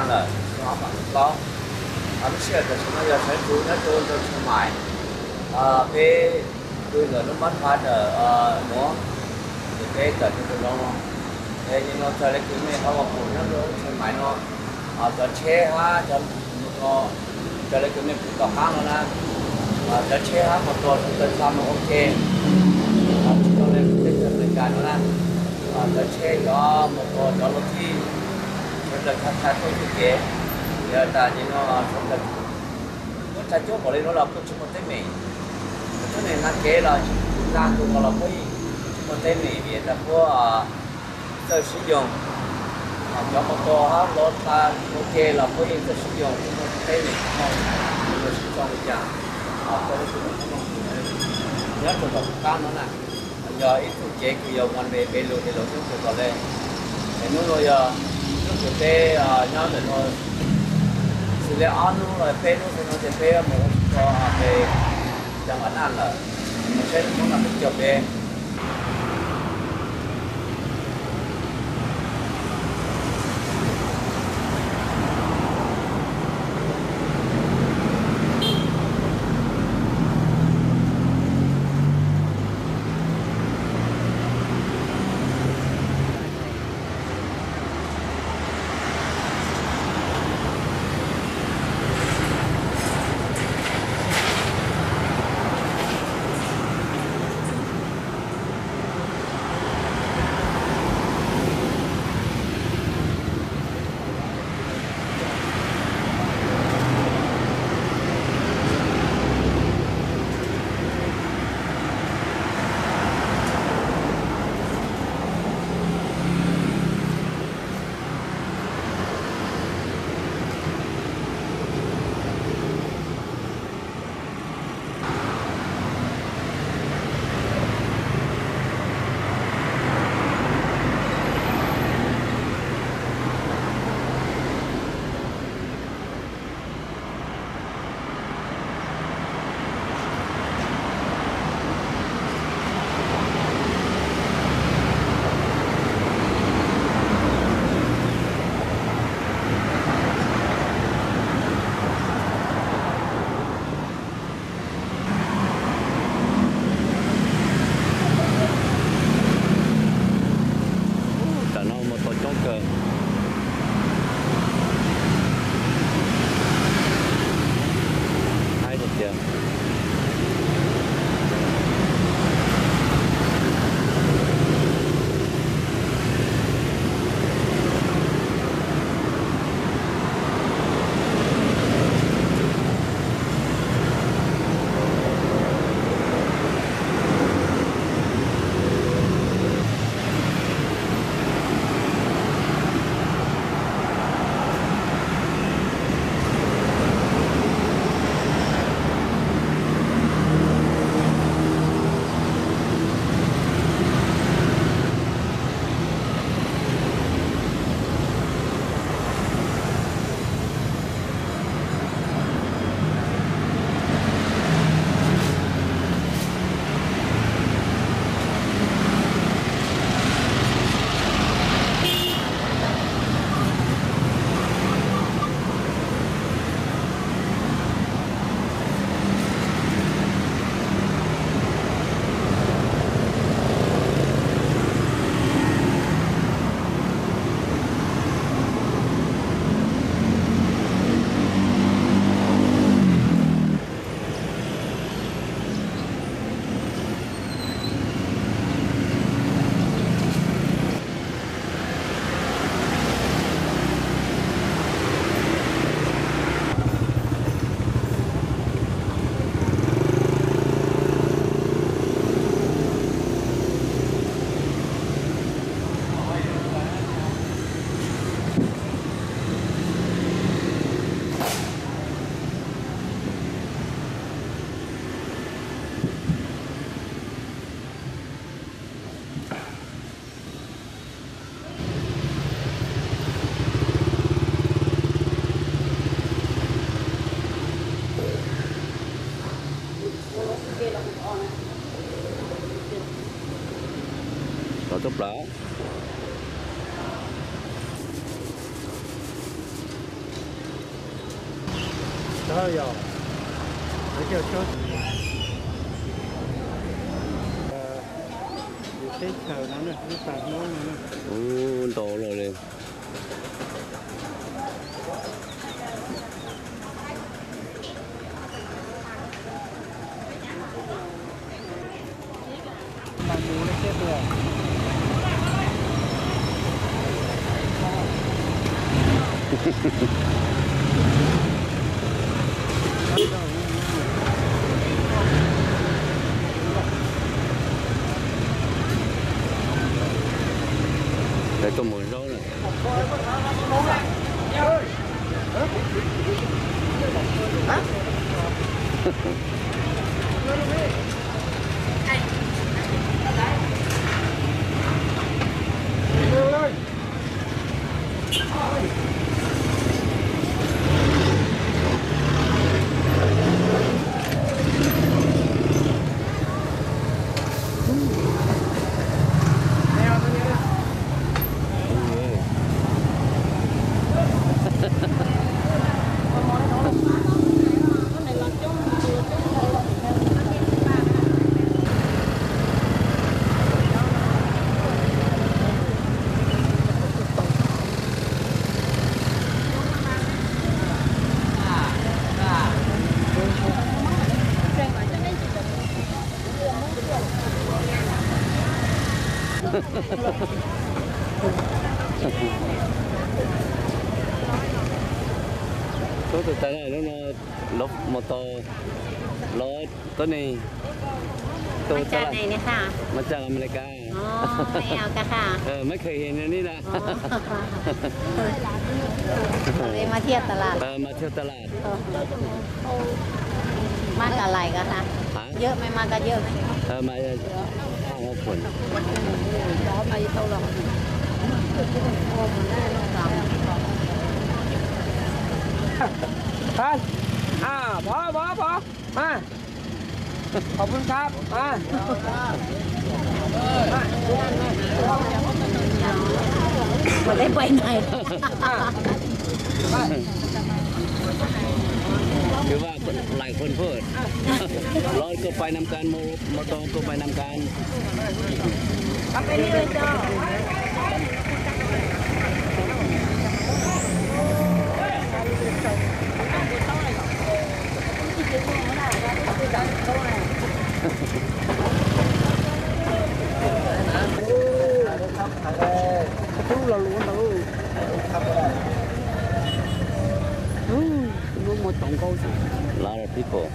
lawm, ob phav plaub. Lub sij hawm tam sim no yog sawv ntxuv nyob rau Tsheej Maim, peb pw ntawm lub mab phav ntawm Muav, ces peb tawm rau tus zoov no. Es yog no raws li kws mej ho pum nyob rau Tsheej Maim no, cov tsheb hab cov mus ko, raws li kws mej pum tom qab no na, cov tsheb hab mus ko sawv daws txha mus ua ke, tsis zoo li teb chaws Amelikas no na. Cov tsheb cov mus ko cov luv txij sawv daws txha txha tuaj txuj kev. Yog tas ces no sawv daws kuj txha cuab npaum li no los kuj tsis muaj teeb meem. Cov tuab neeg nqa kev los nqa tus ko los puab yeej tsis muaj teeb meem vim tas puab txawj sib yoog. Cov mus ko hab luv txha ua ke los puab yeej txawj sib yoog, tsis muaj teeb meem, tsis muaj sib txog li cas. Koj lub tug nyob rau tom qab no na, yog ib txuj kev kws yog one way, peb lug ces lug txuj tau le. Es hnub no yog hnub kws peb nyob ntawm no xws li ob hnub los peb hnub xwb no ces peb mus ua tsis tau peb cov nqa naj lawm, mus saib lub Hmoob no peb cog peb. Tam no mus tau coob kawg. Haib tiag tiag. Los tub plaws. Yog, lawv cov tsob teb chaws no, lub pas Hmoob no, ub, ntau los li. Lawv tuaj mus zaub na. Tub tus tas lawm no, los mus tau los tuab neeg. Mas caj Amelikas. Mab kheem li na. Mas thiaj tas las. Mas ka lais ko na. Yawg mas mas ka yawg. Pov, pov, pov, mas. Khov phooj tshab, mas.คือว่าหลายคนพูด ร้อนก็ไปนำกัน โมโตก็ไปนำกัน Lub los lus ntawd, lub muaj tau nkauj xwb. Lot of people.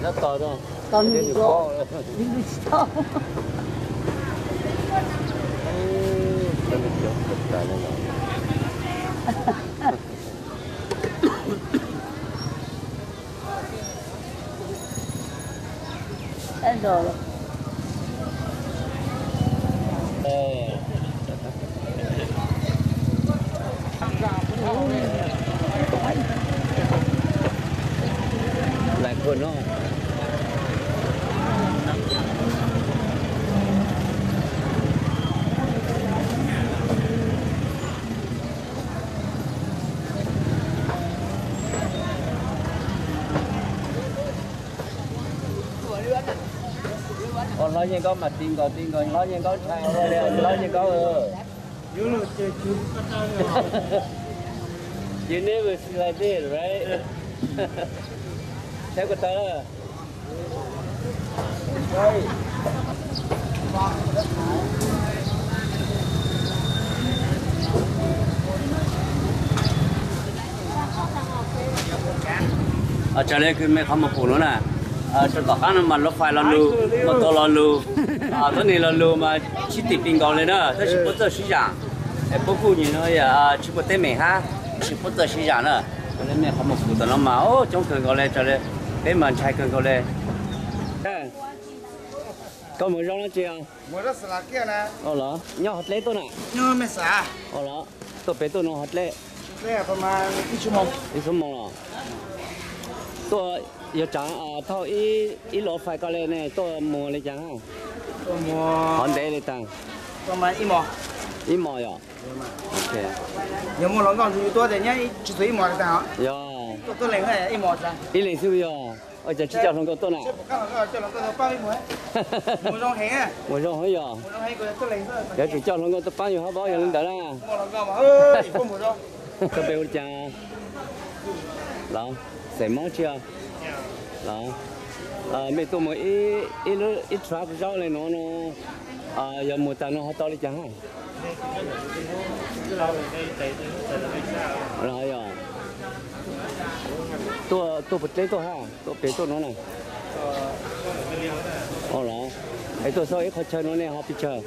Nyob tos, tos nws, nws tsis tau. Lais khuam no. Hlob Nyiaj Nkaub mas ti nkaus ti nkaus, Hlob Nyiaj Nkaub ntshai ua li, Hlob Nyiaj Nkaub. You never see like this, right? Saib ko taw. Raws li mej qhov muag pum nuav na, rau tom qaab nuav mas luv fais lo lug, mos tau lo lug, tuab neeg lo lug mas sib tim ti nkaus li na, tab sis puab txawj sib yaam, es puab kuj nyam no yog tsis puab teeb meem hab, tab sis puab txawj sib yaam na. Raws li mej qhov muag pum tom nuav mas coob kawg nkaus le, raws li peb mas ntshai kawg nkaus le. Koj mus zaub dlaab tsi os? Los nyob hov dleb tuaj na? Los tuaj pem tuaj no hov dleb? Ib xuab moos los? Tuaj yog tsaav thauj ib luag fais ko le ne, tuaj muag li cas ha? Qhov ntev li tas? Ib mos yog? Yog, ib leeg xwb yog? Ua cas tsis coj hluas nkauj tuaj na? Muag zoo heev yog? Yuav tsum coj hluas nkauj tuaj paab yug hab, yog li ntawd na. Koj pe hu li cas? Los, xeem mob tsi? Los, mej tuaj muag ib tshav zaub le nuav no, yog muag tas no ho tau li cas hab? Yog, tuaj puas dleb tuaj hab, tuaj pem tuaj nuav na? Los, es tuaj xauj ib qhov chaw nuav ne ho pes tsawg?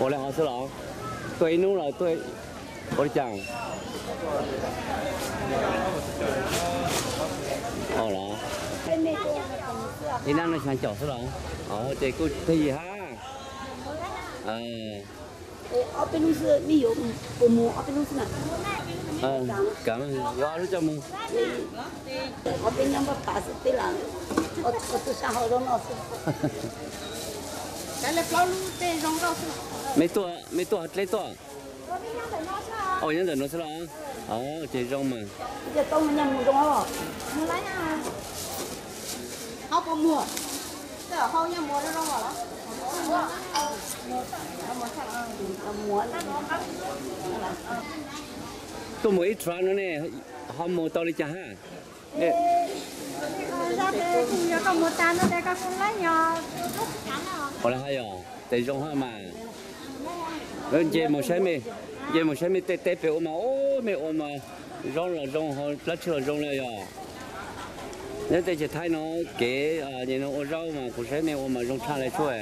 Ua le hov xwb los? Tuaj ib hnub los tuaj ua li cas? Los, ib nab no xyaa caum xwb los? Ces kuj thej yim hab. Kav, yuav ob lub coj moog. Mej tuaj, mej tuaj dleb tuaj? Au, nyob ntawm nuav xwb los? Ces zoo mas. Tuaj muag ib tshav no ne, ho muag tau li cas hab? Ua le hab yog, tes zoo hab mas. Nce mus saib mej, nce mus saib mej tej teb pem ua mas, mej ua mas zaub los zoo, dlaab tsi los zoo le yog. Nyob teb chaws Thaib no kev nim no ua zaub mas kuv saib mej ua mas zoo tshaj le tsuj.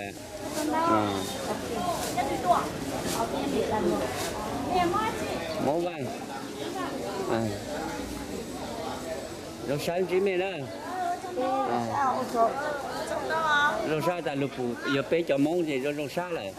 Mob Vaj, zoo sab ntsib mej na. Zoo sab tas lug pum yog peb cov Moob ces zoo zoo sab lawm.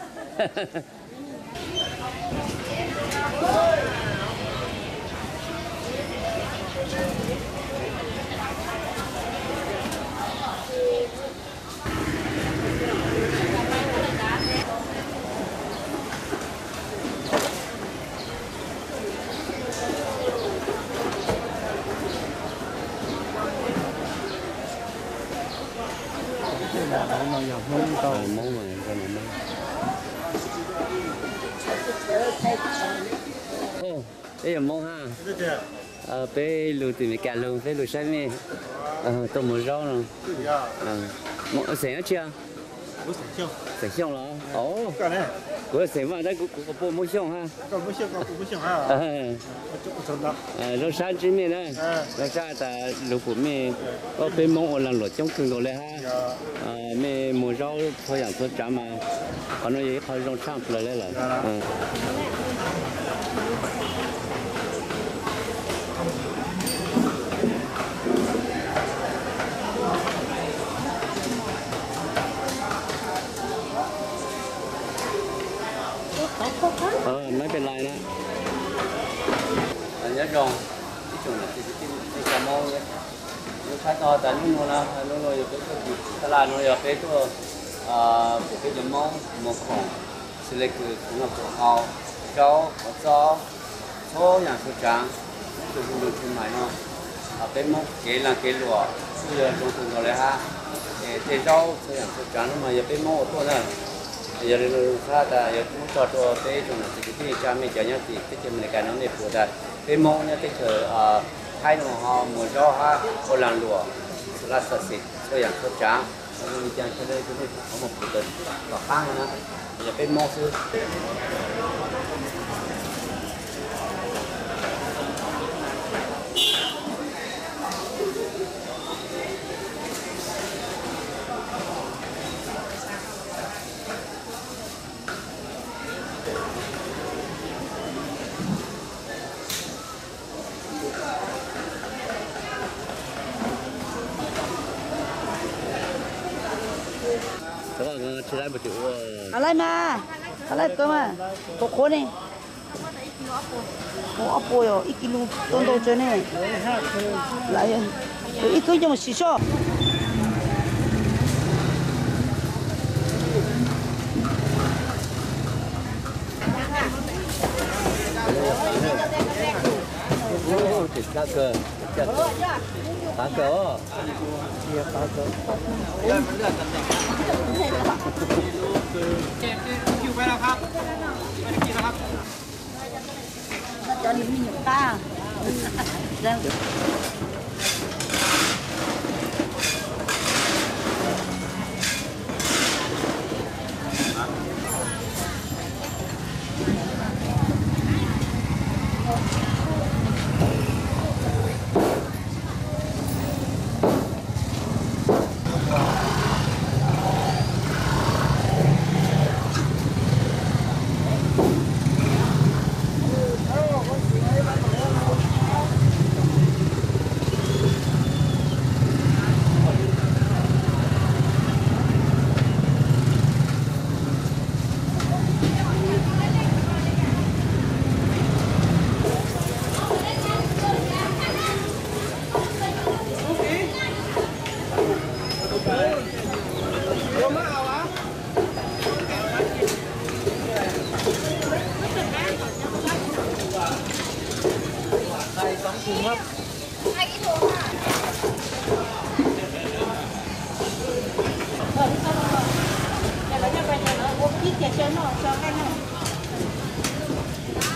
Peb yog Moob hab. Peb lug tim Meskas lug, peb lug saib mej tuaj muag zaub no. Xeem dab tsi? Xeem Xyooj los? Kuv xeem Vaj tab kuv puab Moob Xyooj hab. Zoo sab ntsib mej na. Zoo sab tas lug pum mej, peb Moob ua laag luam coob kawg nkaus le hab. Mej muag zaub txhua yaam txhua tsaav mas qhov no yog ib qho zoo tshaj plawg le lawm. Maiv pes lais na. Nyob zoo ib tsoom niam txiv kwv tij neej tsa Moob, zoo sab tog tas nub nua na, nub nua yog peb tuaj tim taj laj no yog peb tuaj pum peb cov Moob muag khoom, xws le kws khoom noj khoom haus, zaub qhov txob, txhua yaam txhua tsaav, tug hu nroog Tsheej Maim no. Peb Moob kev laag kev luam kuj yog zoo kawg nkaus le hab. Es tej zaub txhua yaam txhua tsaav no mas yog peb Moob ua tuaj na. Yog li no txhaj tas yog muab tso rua peb tsoom niam txiv kwv tij neej tsa mej cov nyob tim teb chaws Amelikas no mej pum tas peb Moob nyob teb chaws Thaib no ho muag zaub hab ua laag luam, xa laj xa xim txhua yaam txhua tsaav. Zoo li cas sawv daws kuj mej pum tom qaab no na, yog peb Moob xwb. Tsis laib mas, tsis laib mas, qhuav qhuav ne. Ua ob puas yog ib kis lus tau ntau tsawg ne. Ib tug coj mus siv soj.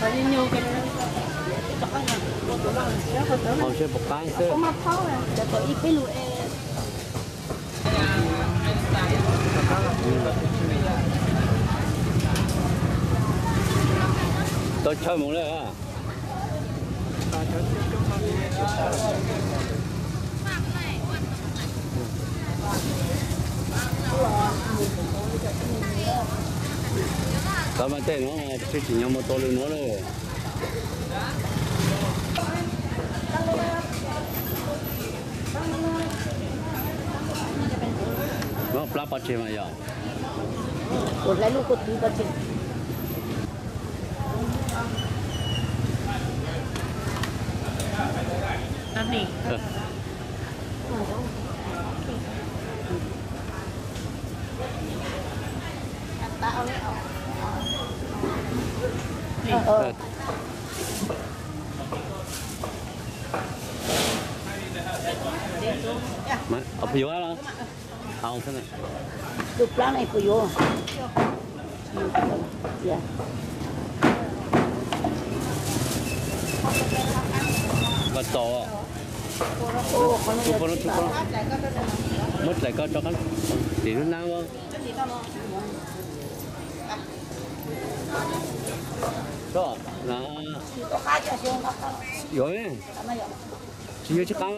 Cov niag me nyuam qab. Hauv seb puas qab xwb. Tau chaw mus lawm. Tau mas tej no tsis tsim nyog mus tau li no lawm. Muab plab pov tseg mas yog. Tus plab no puas yuav? Koj txo, muab dlaim koj tso qab tim lub nab. Yuav, tsis yuav tsis qab.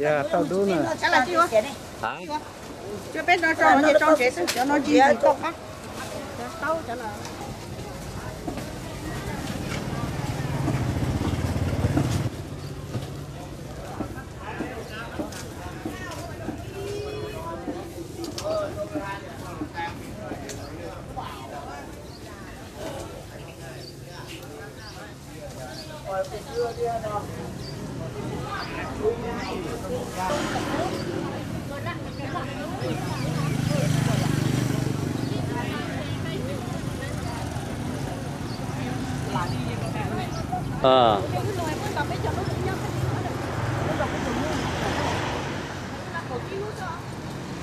Yog tau dub na.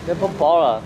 Peb pov pov lawm.